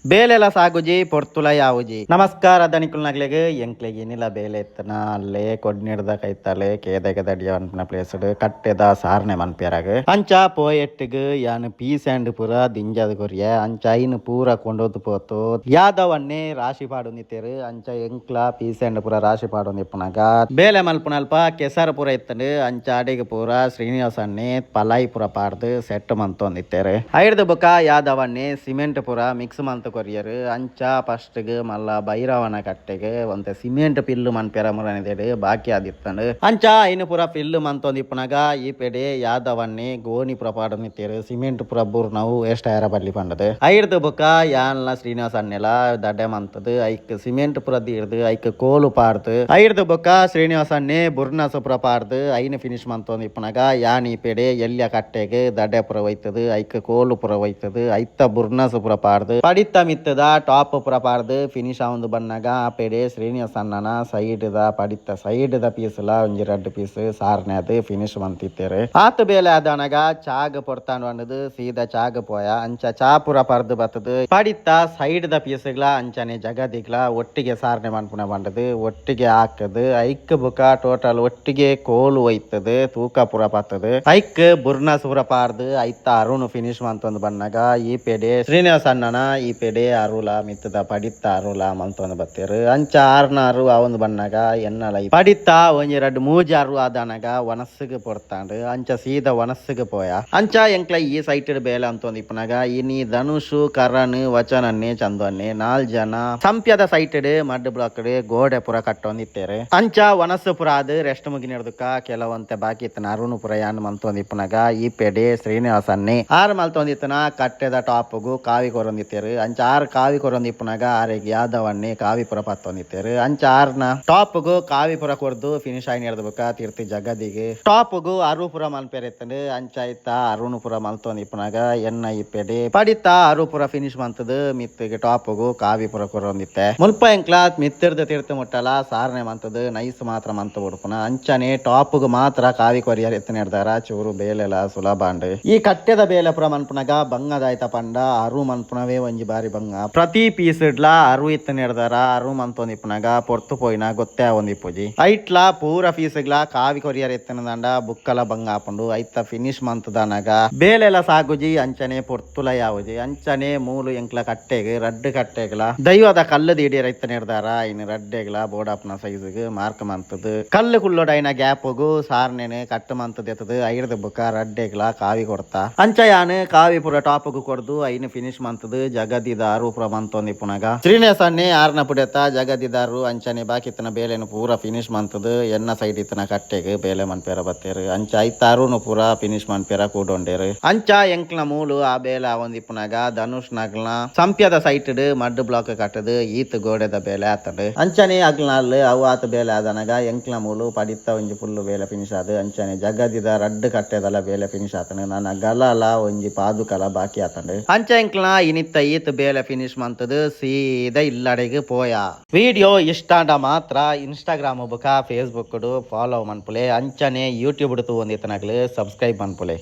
ಬೇಲೆಲ ಸಾಗುಜಿ, ಪೊರ್ತುಲ ಯಾವುಜಿ. ನಮಸ್ಕಾರ ದನಿಕುಲ್ನಗ್ಲೆಗ್. ಎಂಕ್ಲೆಗ್ ಇನಿಲ ಬೇಲೆ ಇತ್ತನ ಅಲ್ಲೇ ಕೊಡ್ನಿಡ್ದ ಕೈತಲೆ ಕೇದಗೆ ದಡಿಯ ಅನ್ಪಿನ ಪ್ಲೇಸ್ ಕಟ್ಟೆದ ಸಾರಣೆ ಮನ್ಪಿಯರಾಗ. ಅಂಚ ಪೋಯೆಟ್ಟಿಗ್ ಯಾನ್ ಪೀಸ್ ಆಂಡ್ ಪೂರ ದಿಂಜದ ಕೊರಿಯ. ಅಂಚ ಐನ್ ಪೂರ ಕೊಂಡೋದು ಪೋತು ಯಾದವನ್ನೇ ರಾಶಿ ಪಾಡೊಂದಿತ್ತೆರ್. ಅಂಚ ಎಂಕ್ಲ ಪೀಸ್ ಆಂಡ್ ಪೂರ ರಾಶಿ ಪಾಡೊಂದಿಪ್ಪುನಗ ಬೇಲೆ ಮಲ್ಪುನಲ್ಪ ಕೆಸರು ಪೂರ ಇತ್ತಂಡ್. ಅಂಚ ಅಡೆಗ್ ಪೂರ ಶ್ರೀನಿವಾಸ ಅಣ್ಣೆ ಪಲಾಯಿ ಪೂರ ಪಾಡ್ದ್ ಸೆಟ್ ಮಂತೊಂದಿತ್ತೆರ್. ಐರ್ದ್ ಬೊಕ ಯಾದವಣ್ಣೆ ಸಿಮೆಂಟ್ ಪೂರ ಮಿಕ್ಸ್ ಮಂತ್ ಕೊರಿಯೆರ್. ಅಂಚ ಫಸ್ಟ್ ಗ್ ಮಲ್ಲ ಭೈರವನ ಕಟ್ಟೆಗ್ ಒಂತೆ ಸಿಮೆಂಟ್ ಪಿಲ್ಲು ಮನ್ಪೆರ ಮುರನಿದೆಡ್ ಬಾಕಿ ಆದಿತ್ತಂಡ್. ಅಂಚ ಐನ್ ಪೂರ ಫಿಲ್ ಮಂತೊಂದಿಪ್ಪುನಗ ಈ ಪೆಡೆ ಯಾದವಣ್ಣೆ ಗೋಣಿ ಪೂರ ಪಾಡೊಂದಿತ್ತೆರ್, ಸಿಮೆಂಟ್ ಪೂರ ಬೂರ್ನವು ವೇಸ್ಟ್ ಆಯರ ಬಲ್ಲಿ ಪಂಡದ್. ಐರ್ದ್ ಬೊಕ ಯಾನ್ಲ ಶ್ರೀನಿವಾಸ ಅಣ್ಣೆಲ ದಡೆ ಮಂತದ್ ಐಕ್ ಸಿಮೆಂಟ್ ಪೂರ ದೀಡ್ದ್, ಐಕ್ ಕೋಲು ಪಾಡ್ದ್, ಐರ್ದ್ ಬೊಕ ಶ್ರೀನಿವಾಸ ಅಣ್ಣೆ ಬುರ್ನಸ್ ಪೂರ ಪಾಡ್ದ್ ಐನ್ ಫಿನಿಶ್ ಮಂತೊಂದಿಪ್ಪುನಗ ಯಾನ್ ಈ ಪೆಡೆ ಎಲ್ಯ ಕಟ್ಟೆಗ್ ದಡೆ ಪೂರ ಒಯ್ತದ್, ಐಕ್ ಕೋಲು ಪೂರ ಒಯ್ತದ್, ಐತ ಬುರ್ನಸ್ ಪೂರ ಪಾಡ್ದ್, ಪಡಿತ ಮಿತ್ತದ ಟಾಪ್ ಪೂರ ಪಾಡ್ದ್ ಫಿನಿಶ್ ಆವೊಂದು ಬನ್ನಗ ಆ ಪೆಡೆ ಶ್ರೀನಿವಾಸ ಅಣ್ಣನ ಸೈಡ್ ದ ಪಡಿತ ಸೈಡ್ ದ ಪೀಸ್ ಲ ಒಂಜಿ ರಡ್ಡ್ ಪೀಸ್ ಸಾರ್ನೆ ಆದ್ ಫಿನಿಶ್ ಮಂತಿತ್ತೆರ್. ಆತ್ ಬೇಲೆ ಆದಾನಗ ಚಾಗ್ ಪೊರ್ತಾಂಡ್ ಪಂಡುದು ಸೀದಾ ಚಾಗ್ ಪೋಯ. ಅಂಚ ಚಾ ಪೂರ ಪರ್ದು ಬತ್ತದು ಪಡಿತ ಸೈಡ್ ದ ಪೀಸ್ಗ್ಲ ಅಂಚನೆ ಜಗದಿಗ್ಲ ಒಟ್ಟಿಗೆ ಸಾರ್ನೆ ಮನ್ಪುನ ಪಂಡುದು ಒಟ್ಟಿಗೆ ಹಾಕದ್, ಐಕ್ ಬುಕ ಟೋಟಲ್ ಒಟ್ಟಿಗೆ ಕೋಲು ಒಯ್ತದ್, ತೂಕ ಪೂರ ಪತ್ತದು, ಐಕ್ ಬುರ್ನಸ್ ಪೂರ ಪಾಡ್ದ್ ಐತ ಅರುಣ್ ಫಿನಿಶ್ ಮಂತೊಂದು ಬನ್ನಗ ಈ ಪೆಡೆ ಶ್ರೀನಿವಾಸ ಅಣ್ಣನ ಈ ಪೆಡೆ ಅರುಲ ಮಿತ್ತದ ಪಡಿತ ಅರುಲ ಮಂತೊಂದು ಬತ್ತೆರ್. ಅಂಚ ಆರ್ನ ಅರು ಆವೊಂದು ಬನ್ನಗ ಎನ್ನಲ ಪಡಿತ ಒಂಜಿ ರಡ್ಡ್ ಮೂಜಿ ಅರು ಆದಾನಗ ವನಸ್ಸುಗ್ ಪೊರ್ತಾಂಡ್. ಅಂಚ ಸೀದಾ ವನಸ್ಸುಗ್ ಪೋಯ. ಅಂಚ ಎಂಕ್ಲ ಈ ಸೈಟ್ ಬೇಲೆ ಅಂತೊಂದು ಇಪ್ಪುನಗ ಇನಿ ಧನುಷು, ಕರಣ್, ವಚನನ್ನೇ, ಚಂದು ಅನ್ನೆ ನಾಲ್ ಜನ ಸಂಪ್ಯದ ಸೈಟ್ ಮಡ್ ಬ್ಲಾಕ್ ಗೋಡೆ ಪೂರ ಕಟ್ಟೊಂದಿತ್ತೆರ್. ಅಂಚ ವನಸ್ಸು ಪೂರ ಆದ್ ರೆಸ್ಟ್ ಮುಗಿನೆರ್ದುಕ ಕೆಲವೊಂತೆ ಬಾಕಿ ಇತ್ತನ ಅರುಣ್ ಪೂರ ಯಾನ್ ಮಂತೊಂದಿಪ್ಪುನಗ ಈ ಪೆಡೆ ಶ್ರೀನಿವಾಸ ಅನ್ನೆ ಆರ್ ಮಲ್ತೊಂದಿತ್ತನ ಕಟ್ಟೆದ ಟಾಪ್ಗು ಕಾವಿ ಕೊರೊಂದಿತ್ತೆರ್. ಅಂಚ ಆರ್ ಕಾವಿ ಕೊರೊಂದಿಪ್ಪುನಗ ಆರೆಗ್ ಯಾದವಣ್ಣೆ ಕಾವಿ ಪೂರ ಪತ್ತೊಂದಿತ್ತೆರ್. ಅಂಚ ಆರ್ನ ಟಾಪ್ಗು ಕಾವಿ ಪೂರ ಕೊರ್ದು ಫಿನಿಶ್ ಆಯಿನೆರ್ದ್ ಬೊಕ ತಿರ್ತಿ ಜಗದಿಗ್ ಟಾಪ್ಗು ಅರು ಪೂರ ಮನ್ಪೆರೆ ಇತ್ತಂಡ್. ಅಂಚ ಐತ ಅರುಣ್ ಪೂರ ಮಲ್ತೊಂದಿಪ್ಪುನಗ ಎನ್ನ ಈ ಪೆಡೆ ಪಡಿತ ಅರು ಪೂರ ಫಿನಿಶ್ ಮಂತದ್ ಮಿತ್ತಿಗೆ ಟಾಪ್ಗು ಕಾವಿ ಪೂರ ಕೊರೊಂದಿತ್ತೆ. ಮುಲ್ಪ ಎಂಕ್ಲ ಮಿತ್ತಿರ್ದ್ ತಿರ್ತ್ ಮುಟ್ಟಲ ಸಾರಣೆ ಮಂತದ್ ನೈಸ್ ಮಾತ್ರ ಮಂತ್ ಬುಡ್ಪುನ. ಅಂಚನೆ ಟಾಪ್ಗ್ ಮಾತ್ರ ಕಾವಿ ಕೊರಿಯರ್ ಇತ್ತನೆರ್ದಾರ ಚೂರು ಬೇಲೆಲ ಸುಲಭ ಅಂಡ್. ಈ ಕಟ್ಟೆದ ಬೇಲೆ ಪೂರ ಮನ್ಪುನಗ ಬಂಗದಾಯ್ತ ಪಂಡ ಅರು ಮನ್ಪುನವೇ ಒಂಜಿ ಬಾರಿ ಬಂಗ. ಪ್ರತಿ ಪೀಸ್ ಡ್ಲ ಅರು ಇತ್ತನೆರ್ದಾರ ಅರು ಮಂತೊಂದಿಪ್ಪುನಗ ಪೊರ್ತು ಪೋಯಿನ ಗೊತ್ತೇ ಆವೊಂದಿಪ್ಪುಜಿ. ಐಟ್ಲ ಪೂರ ಪೀಸ್ಗ್ಲ ಕಾವಿ ಕೊರಿಯರ್ ಇತ್ತನದಂಡ ಬುಕ್ಕಲ ಬಂಗ ಆಪುಂಡು. ಐತ ಫಿನಿಶ್ ಮಂತುದಾನಗ ಬೇಲೆಲ ಸಾಗುಜಿ, ಅಂಚನೆ ಪೊರ್ತುಲ ಯಾವುಜಿ. ಅಂಚನೆ ಮೂಲು ಎಂಕ್ಲ ಕಟ್ಟೆಗ್ ರಡ್ಡ್ ಕಟ್ಟೆಗ್ಲ ದೈವದ ಕಲ್ಲು ದೀಡಿಯರ ಇತ್ತನೆರ್ದಾರ ಐನ್ ರಡ್ಡೆಗ್ಲ ಬೋಡಾಪುನ ಸೈಜ್ಗ್ ಮಾರ್ಕ್ ಮಂತುದು, ಕಲ್ಲು ಕುಲ್ಲೊಡೈನ ಗ್ಯಾಪುಗು ಸಾರ್ನೆನೆ ಕಟ್ ಮಂತ್ ದೆತ್ತದು, ಐರ್ದ್ ಬುಕ ರಡ್ಡೆಗ್ಲ ಕಾವಿ ಕೊರ್ತ. ಅಂಚ ಯಾನ್ ಕಾವಿ ಪೂರ ಟಾಪ್ಗ್ ಕೊರ್ದು ಐನ್ ಫಿನಿಶ್ ಮಂತುದು ಜಗದಿದ ಅರು ಪೂರ ಮಂತೊಂದಿಪ್ಪುನಗ ಶ್ರೀನಿವಾಸ ಅಣ್ಣೆ ಆರ್ನ ಪುಡೆತ ಜಗದಿದಾರು ಅಂಚನೆ ಬಾಕಿತ್ತನ ಬೇಲೆನ್ ಪೂರ ಫಿನಿಶ್ ಮಂತುದು ಎನ್ನ ಸೈಡ್ ಇತ್ತನ ಕಟ್ಟೆಗ್ ಬೇಲೆ ಮನ್ಪೆರ ಬತ್ತೆರ್. ಅಂಚ ಐತ ಅರುನು ಪೂರ ಫಿನಿಶ್ ಮನ್ಪೆರ ಕೂಡೊಂಡೆರ್. ಅಂಚ ಎಂಕ್ಲ ಮೂಲು ಆ ಬೇಲೆ ಆವೊಂದಿಪ್ಪುನಗ ಧನುಷ್ ನಗ್ಲ್ನ ಸಂಪ್ಯದ ಸೈಟ್ ಡ್ ಮಡ್ ಬ್ಲಾಕ್ ಕಟ್ಟದು ಈತ್ ಗೋಡೆದ ಬೇಲೆ ಆತಂಡ್. ಅಂಚನೆ ಅಗ್ಲ್ನ ಅಲ್ಲು ಅವು ಆತ್ ಬೇಲೆ ಆದನಗ ಎಂಕ್ಲ ಮೂಲು ಪಡಿತ ಒಂಜಿ ಫುಲ್ ಬೇಲೆ ಫಿನಿಶ್ ಆದ್, ಅಂಚನೆ ಜಗದಿದ ರಡ್ಡ್ ಕಟ್ಟೆದಲ ಬೇಲೆ ಫಿನಿಶ್ ಆತಂಡ್. ನನ ಗಲಲ ಒಂಜಿ ಪಾದುಕಲ ಬಾಕಿ ಆತಂಡ್. ಅಂಚ ಎಂಕ್ಲ ಇನಿತ್ತ ಈತ್ ಬೇಲೆ ಫಿನಿಶ್ ಮಂತುದು ಸೀದಾ ಇಲ್ಲಡೆಗ್ ಪೋಯ. ವಿಡಿಯೋ ಇಷ್ಟಾಂಡ ಮಾತ್ರ ಇನ್ಸ್ಟಾಗ್ರಾಮ್ ಬುಕ ಫೇಸ್ಬುಕ್ ಫಾಲೋ ಮನ್ಪುಲೆ. ಅಂಚನೆ ಯೂಟ್ಯೂಬ್ ತೂವೊಂದಿತ್ತನಗ್ಲು ಸಬ್ಸ್ಕ್ರೈಬ್ ಮನ್ಪುಲೆ.